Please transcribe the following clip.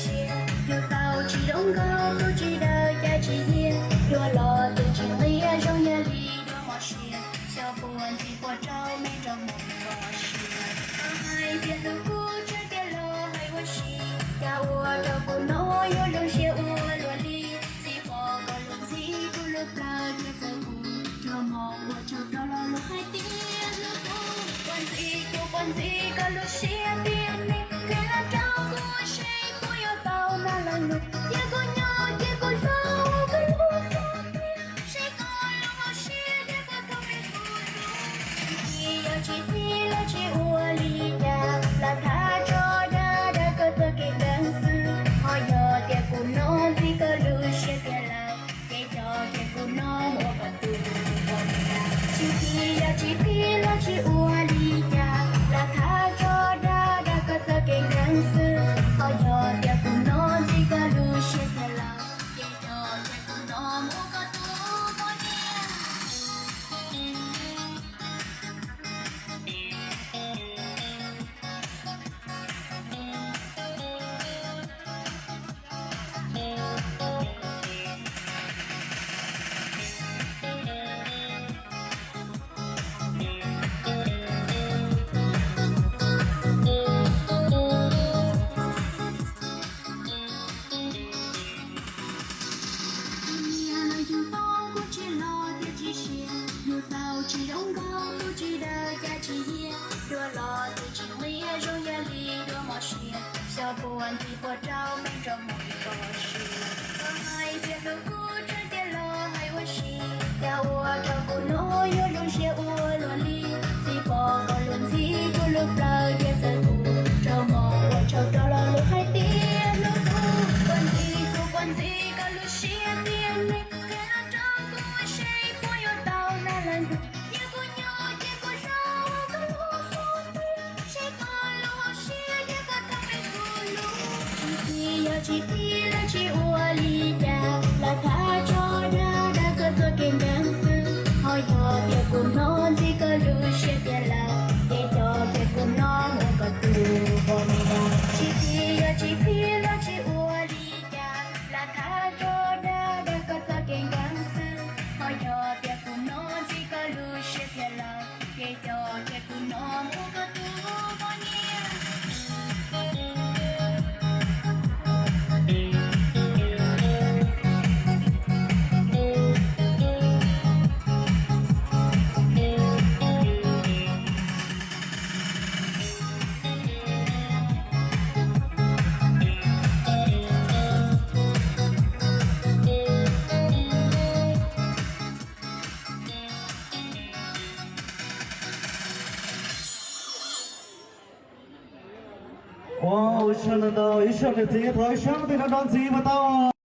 siab, yus tau tsis zoo nkauj tus tsis dawb cas tsis yiag, dua los tus tsis nqia zoo yam li dua mos siab, xyov puas ntxim puas rau me nrog mos kos siab. Koj hais tias hlub kuv tseeb tiag los hais ua si, cas ua rau kuv no yuav zoo siab ua luaj li, txiv pom koj lub ntxhib kuv lub plawv thiab txawv kuv, nrog mos ua tsaug rau los luag hais tias hlub kuv, puas ntxim kuv puas ntxim koj lub siab tiag ne, qhia los rau kuv seb kuv yuav tau mag leej lub, cia kuv nyob cia kuv zoo ua koj lub xub ntiag, seb koj lub hauv siab thiab koj tau peb kuv lub. Tsis txij yog tsis txij los tsis ua li cas, lam tham tso dag dag koj txoj kev nkees xwb, ho yog tias kuv no ntxim koj lub siab tiag lawm, ces cov tias kuv no ua koj tus poj niam. Tsis txij yog tsis txij los tsis ua li cas, lam tham tso dag dag koj txoj kev nkees xwb, ho yog tias kuv no ntxim koj lub siab tiag lawm, ces cov tias kuv no ua koj tus poj niam. Tus niam yus tau kuv tsis los thiab tsis siab, yus tau tsis zoo nkauj tus tsis dawb cas tsis yiag, dua los tus tsis nqia zoo yam li dua mos siab, xyov puas ntxim puas rau me nrog mos kos siab. Koj hais tias hlub kuv tseeb tiag los hais ua si, cas ua rau kuv no yuav zoo siab ua luaj li, txiv pom koj lub ntxhib kuv lub plawv thiab txawv kuv, nrog mos ua tsaug rau los luag hais tias hlub kuv, puas ntxim kuv puas ntxim koj lub siab tiag ne, qhia los rau kuv seb kuv yuav tau mag leej lub, cia kuv nyob cia kuv zoo ua koj lub xub ntiag, seb koj lub hauv siab thiab koj tau peb kuv lub. Tsis txij yog tsis txij los tsis ua li cas, lam tham tso dag dag koj txoj kev nkees xwb, ho yog tias kuv no ntxim koj lub siab tiag lawm, ces cov tias kuv no ua koj tus poj niam. Tsis txij yog tsis txij los tsis ua li cas, lam tham tso dag dag koj txoj kev nkees xwb, ho yog tias kuv no ntxim koj lub siab tiag lawm, ces cov tias kuv no ua koj tus poj niam. Ua ib sab ntau ntau, ib sab ntau ntxiv, thov ib sab ntau ntau ntxiv puas tau?